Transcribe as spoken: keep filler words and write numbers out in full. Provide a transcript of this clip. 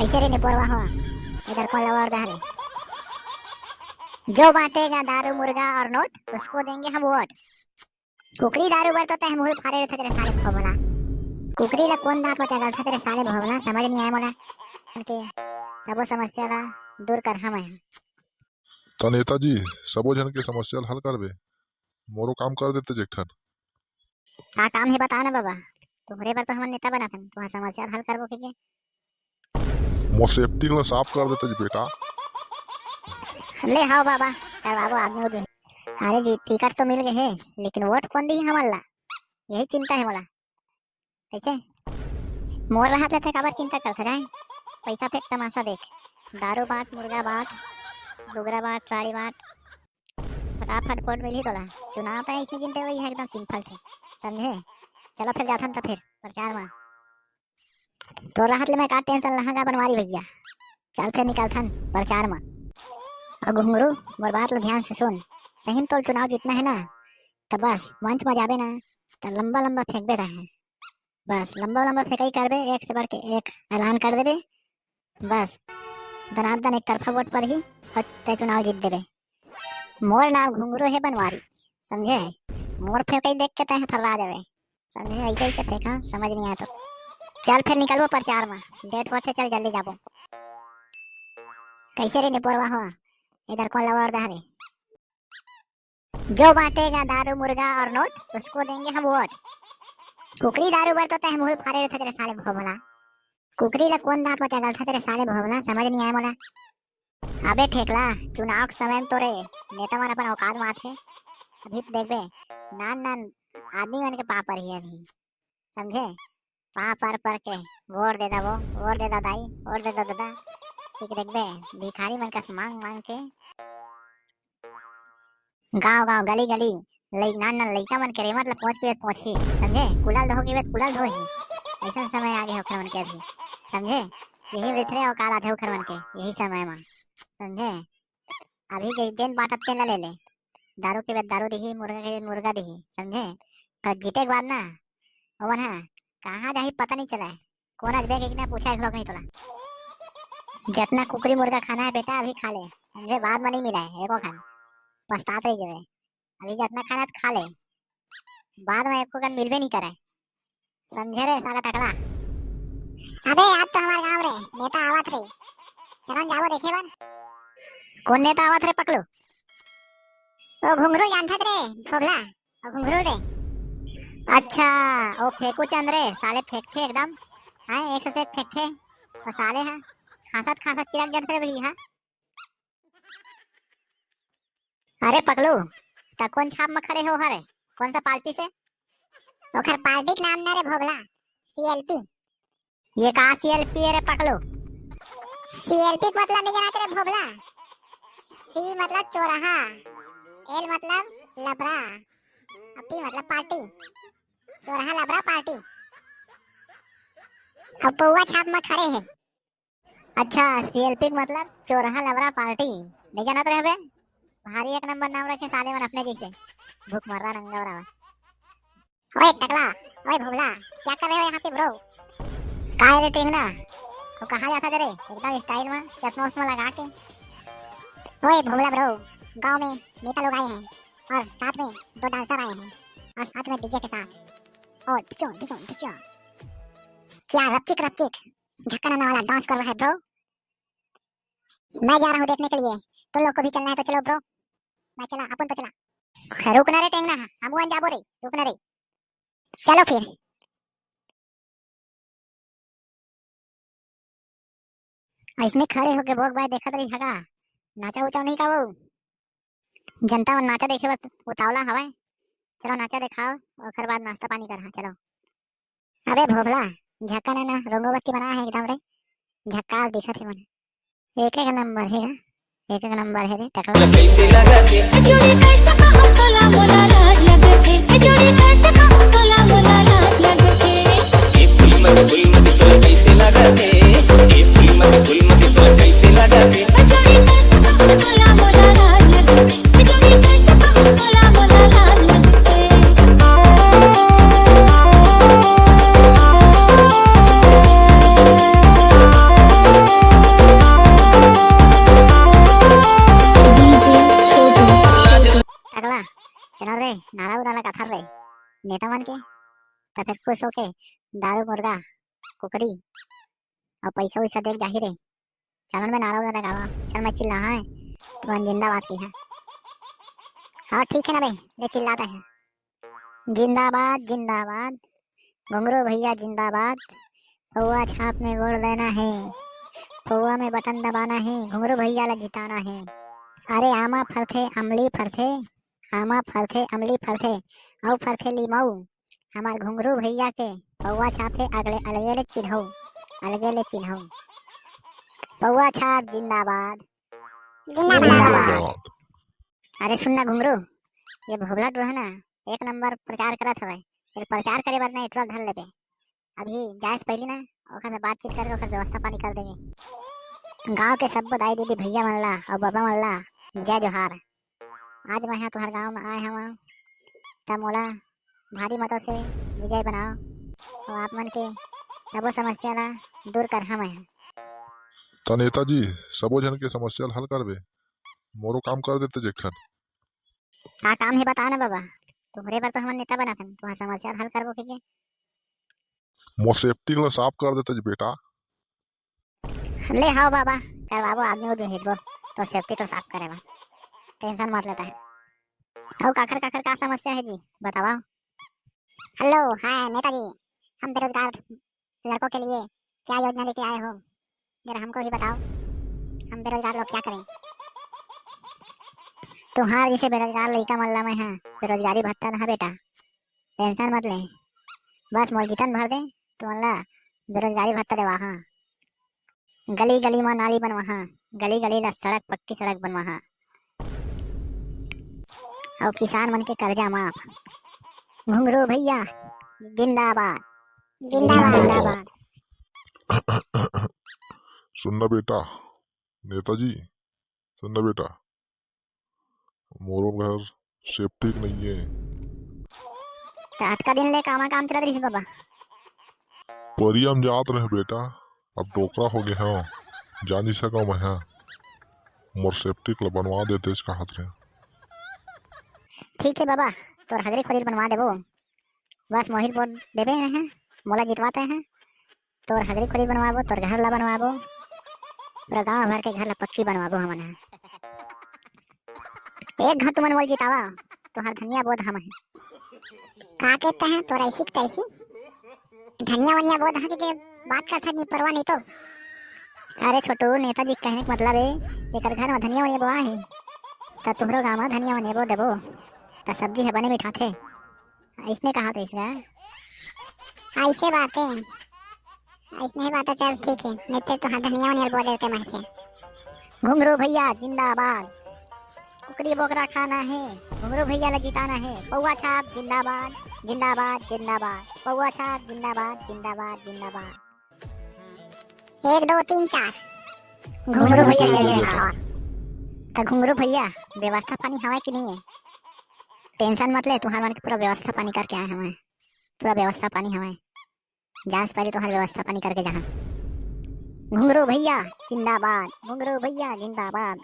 इसे रे निपोरवा हो, इधर कौन लवर डहरे? जो बांटेगा दारू, मुर्गा और नोट, उसको देंगे हम वोट। कुकरी दारू बर तो तैं मुंह फाड़े रहिथस रे साले भोभला। कुकरी ला कोन दांत म चगलथस रे साले भोभला, समझ नहीं आए मोला। के सबो समस्या ला दूर कर हम हैं। त नेताजी, सबो झन के समस्या ल हल करबे, मोरो काम कर देते एक ठन। का काम हे बता ना बाबा, तोहरे बर तो हमन नेता बनाथन, तुहार समस्या ल हल करबो के, के? मोर सेप्टिक ला साफ कर देते जी बेटा। ले हाव बाबा, करवाबो आदमी उदमी। अरे जी, टिकट तो मिल गए हे, लेकिन वोट कौन दी हमन ला, यही चिंता हे मोला। कैसे? मोर रहत लेते काबर चिंता करत जाए? पैसा फेंक, तमाशा देख, दारू बांट, मुर्गा बांट, लुगरा बांट, साड़ी बांट, फटाफट वोट मिलही तोला। चुनाव तो इसने जीतते हुए है एकदम सिंपल से, समझे? चलो फिर जाथन तो फिर प्रचार में। तो रहत ले मैं का टेंशन लहा का बनवारी भैया, चल फिर निकलथन प्रचार में। और घुंगरू, मोर बात ला ध्यान से सुन, सही में तोल चुनाव जीतना है ना, तो बस मंच में जाबे ना, तो लंबा लंबा फेंकबे रहे। बस लंबा लंबा फेंकई करबे, एक से बढ़ के एक ऐलान कर देबे। बस दनादन एक तरफा वोट पड़ही और तय चुनाव जीत देबे। मोर नाम घुंगरू है बनवारी, समझे? मोर फेंकई देख के तय थर्रा जाबे, समझे? ऐसे ऐसे फेंका, समझ नहीं आया तो चल फिर निकलबो प्रचार में, लेट होते, चल जल्दी जाबो। कैसे रे निपोरवा हो, इधर कौन लवर डहरे? जो बांटेगा दारू, मुर्गा और नोट, उसको देंगे हम वोट। कुकरी दारू बर तो तैं मुंह फाड़े रहिथस रे साले भोभला। कुकरी ला कोन दांत म चगलथस रे साले भोभला, समझ नहीं आए मोला। अबे ठेकला, चुनाव के समय में तोरे नेता मन अपन औकात में आथे। अभी तो देखबे, नान नान आदमी मन के पाँव परही अभी, समझे? पाँव पर पर के वोट दे दबो, वोट दे दो दाई, वोट दे दो दादा। ठीक देखबे, भिखारी मन कस मांग मांग के गांव गांव, गली गली, लई-, नान नान लइका मन के रेमट ल पोंछ के पोंछही, समझे? कुलल धो के कुलल धोही। ऐसन समय आगे हे ओखर मन के अभी, समझे? यही रिथरे औकात आथे ओखर मन के, यही समय म, समझे? अभी जे-, जेन बांटत तेन ला ले ले, दारू के बेर दारू दिही, मुर्गा के बेर मुर्गा दिही, समझे? पर जीते के बाद ना, ओमन ह कहाँ जाही पता नहीं चलय। कोन आज बेग एक ना पूछा एक लोग नहीं तोला। जितना कुकरी मुर्गा खाना है बेटा, अभी खा ले, समझे? बाद में नहीं मिला है एको खान, पछतात रही जबे। अभी जितना खाना है तो खा ले, बाद में एको खान मिलबे नहीं करे, समझे रे साला टकला? अबे आज तो हमारे गांव रे नेता आवत रे, चलन जाबो देखे बर। कौन नेता आवत रे पकलू? वो घुंगरू जानथस रे भोभला, वो घुंगरू रे। अच्छा, वो फेंकू चंद रे, साले फेंकथे एकदम, हैं, एक से एक फेंकथे। वो साले हा खांसत खांसत चिरक जन रे भैया। अरे पकलू, त कौन छाप में खड़े हो हरे? कौन सा पार्टी से? ओखर पार्टी के नाम ना रे भोभला, सीएलपी। ये का सीएलपी है रे पकलू? सीएलपी के मतलब नहीं जानत रे भोभला? सी मतलब चोरहा, एल मतलब लबरा, और पी मतलब पार्टी। चोरहा लबरा पार्टी। अब पौवा छाप में खड़े है। अच्छा, सीएलपी के मतलब चोरहा लबरा पार्टी। नहीं जानत रहे बे? भारी एक नंबर नाम रखे साले मन अपने जैसे। भूख मर रहा नंगा बराबर। ओए टकला, ओए भोभला, क्या कर रहे हो यहाँ पे ब्रो? काय रे टेंगना, वो कहाँ जाता रे एकदम स्टाइल में चश्मा उश्मा लगा के? ओए भोभला ब्रो, गांव में नेता लोग आए हैं और साथ में दो डांसर आए हैं और साथ में डीजे के साथ। और डिचो, डिचो, डिचो। क्या रपचिक रपचिक झक्का नाना वाला डांस कर रहा है ब्रो? मैं जा रहा हूँ देखने के लिए, तुम लोग को भी चलना है तो चलो ब्रो। मैं चला, अपन तो चला। रुक ना रे टेंगना, हम वन जाबो रे, रुक ना रे। चलो फिर। ऐसने खड़े होके भोग भाई देखत रही हगा, नाचा उचा नहीं का वो? जनता मन नाचा देखे बस उतावला हवय। चलो नाचा देखाओ, ओकर बाद नाश्ता पानी करहा, चलो। अबे भोभला, झक्का ना ना रंगोबत्ती बना है एकदम रे, झक्कास दिखत हे मन। एक एक नंबर हे गा, एक एक नंबर हे रे टकला। कैसे लगा के? जोड़ी कैसे कहूँ तोला मोला लाज लगथे, जोड़ी कैसे कहूँ तोला मोला लाज लगथे। ये फूल मत, फूल मत तोला कैसे लगा के? ये फूल मत, फूल मत तोला कैसे लगा के? जोड़ी कैसे कहूँ तोला मोला लाज लगथे। नारा उरा लगाथन रे नेता मन के, त फेर खुश होके दारू मुर्गा कुकरी अउ पैसा वैसा देख जाही रे। चलन बे नारा उरा लगावा, चल मैं चिल्लाहूं, तुमन जिंदाबाद कहिहा। हाँ ठीक है ना बे, ले चिल्लात हंव। जिंदाबाद जिंदाबाद, घुंगरू भैया जिंदाबाद। पौवा छाप में वोट देना हे, पौवा में बटन दबाना हे, घुंगरू भैया ला जिताना हे। अरे आमा फरथे, अमली फरथे, आमा फरथे, अमली फरथे, अउ फरथे लीमऊ। हमर घुंगरू भैया के पौवा छाप हे, अगले अलगे ले चिन्हऊ, अलगे ले चिन्हऊ। पौवा छाप जिंदाबाद। जिंदाबाद। अरे सुन ना घुंगरू, ये भोभला टूरा हे ना, एक नंबर प्रचार करत हवय। ये प्रचार करे बर ना एटरा धर लेबे। अभी जाए से पहिली ना ओकर से बातचीत करके ओकर व्यवस्था पानी कर देबे। गांव के सब्बो दाई दीदी भैया मन ला अउ बाबा मन ला जय जोहार। आज मैं हा तुहर गांव में आए हवं, त मोला भारी मतों से विजय बनाओ अउ आप मन के सबो समस्या ला दूर करहूं मैं हा। त नेताजी, सबो झन के समस्या ल हल करबे, मोरो काम कर देते जेखन। का काम हे बता ना बाबा, तुहरे बर तो हमन नेता बनाथन, तुहर समस्या ल हल करबो के, के? मोर सेप्टिक ला साफ कर देते जी बेटा। ले हाव बाबा, करवाबो, आदमी उदमी भेजबो तो सेप्टिक ला साफ करे बर, टेंशन मत लेता है। अउ काखर काखर का समस्या है जी, बतावा। हेलो, हाय नेताजी, हम बेरोजगार लड़कों के लिए क्या योजना लेके आए हो, जरा हमको भी बताओ, हम बेरोजगार लोग क्या करें? तुहार जैसे बेरोजगार लइका मन ला मैं हा बेरोजगारी भत्ता दहा बेटा, टेंशन मत ले, बस मोर जीतन भर दे, तुमन ला बेरोजगारी भत्ता देवाहा। गली गली मा नाली बनवाहा, गली गली ला सड़क, पक्की सड़क बनवाहा। अउ किसान मन के कर्जा माफ। घुंगरू भैया जिंदाबाद, जिंदाबाद। जिंदाबाद। सुन ना बेटा, नेताजी, सुन ना बेटा, मोरो घर सेप्टिक नइये। त अतका दिन ले कामा काम चलत रहिस बाबा? परिया म जात रहे बेटा, अब डोकरा हो गे हव, जा नइ सकव मैं हा। मोर सेप्टिक ल बनवा देतेच कहत रहे। ठीक है बाबा, तोर हगरी खोरी ल बनवा देबो, बस मोहिल वोट देबे हैं, मोला जितवाते हैं। तोर हगरी खोरी बनवाबो, तोर घर ला बनवाबो, पूरा गांव भर के घर ला पक्की बनवाबो हमन ह। एक घांव तुमन मोल जितावा, तुहार धनिया बोध हम है। का कहते हैं तोर ऐसी के तैसी? धनिया वनिया बोध है के बात करता नहीं, परवा नहीं तो। अरे छोटू, नेताजी कहने के मतलब है, एकर घर में धनिया वनिया बोआ है, त तुहरो गांव में धनिया वनिया बो देबो, त सब्जी है बने मिठाथे। अइसने कहा तो इसका। अइसे बात है, अइसने ही बात है, चल ठीक है, नहीं तो तुहार धनिया वनिया बोआ देते मैं फिर। घुंगरू भैया जिंदाबाद, कुकरी बोकरा खाना है, घुंगरू भैया ला जिताना है, पौवा छाप जिंदाबाद, जिंदाबाद जिंदाबाद, पौवा छाप जिंदाबाद, जिंदाबाद जिंदाबाद। एक दो तीन चार। घुंगरू भैया जय जयकार। त घुंगरू भैया, व्यवस्था पानी हवय कि नहीं है? टेंशन मत ले, तुहार मन के पूरा व्यवस्था पानी करके आए हवय, पूरा व्यवस्था पानी हवय। जा से पहले तुहार व्यवस्था पानी करके जाहा। घुंगरू भैया जिंदाबाद, घुंगरू भैया जिंदाबाद।